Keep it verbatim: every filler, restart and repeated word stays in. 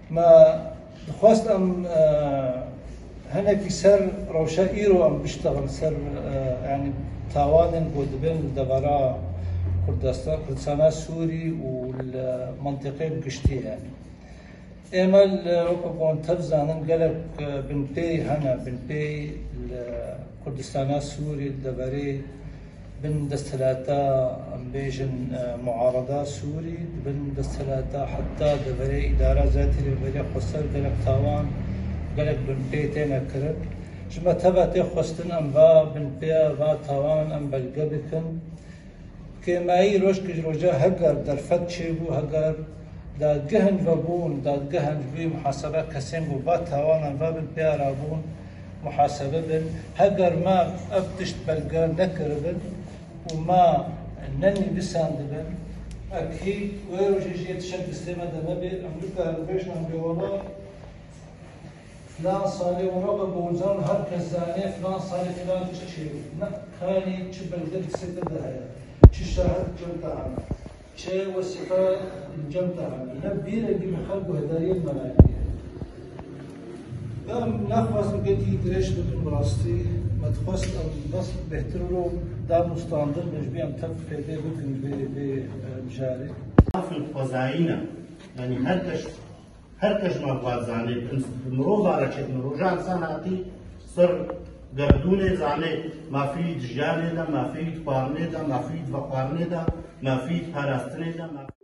Me dixwest em, e, hinekî ser rewşa îro em biştexin ser, e, yanî tawanên ku dibên li devera Kurdistan, Kurdistana Sûrî û li mentiqê bi giştî, yanî. Ême li, weke ku em tev zanin, gelek, e, binpêy hene, binpêy li Kurdistana Sûrî, li deverê bin desthilata, em bêjin, e, muarada Sûrî, bin desthilata heta deverê îdara Zaytî Rêberê Xweser gelek tawan, gelek binpê têne kirin. Ji me teva tê xwestin em va binpêya va tawan em belge bikin. Kêmayî roj ki ji roja heger derfet çêbû, heger dadgehên vebûn, dadgehên ji vî muhasebe kesên ku va tawanan va binpêya rabûn, muhasebe bin. Heger me ev tişt belge nekiribin û me nenivîsandibin, ekîd wê rojê jî yê tişek destê me de nebê, em nikarin bêjin em bê wela filan salê wela be, bo zanin her kes zanê filan salê filan tişt çêbû. Ne, kanî çi belge destê te de heye, çi şahid cem te hene. Çi wesîqa cem te hene. Ne vî rengî bi xelk guhdariyê me nayê. Em naxwazin gelî dirêj bibin bi rastî. Me dixwest em bes bêhtir ro danûstandin bin ji bî em tev pêdê bikin vê, vê, e, mijarê. Mafên xwezayî ne. Yanî her kes, her kes mafê xwe zanê. Mirov bare çêbin. Roja însan hatî ser gerdûnê zanê. Mafî di jiyanê de, mafî di xwarinê de, mafî di vexwarinê de, mafî di parastinê de, mafî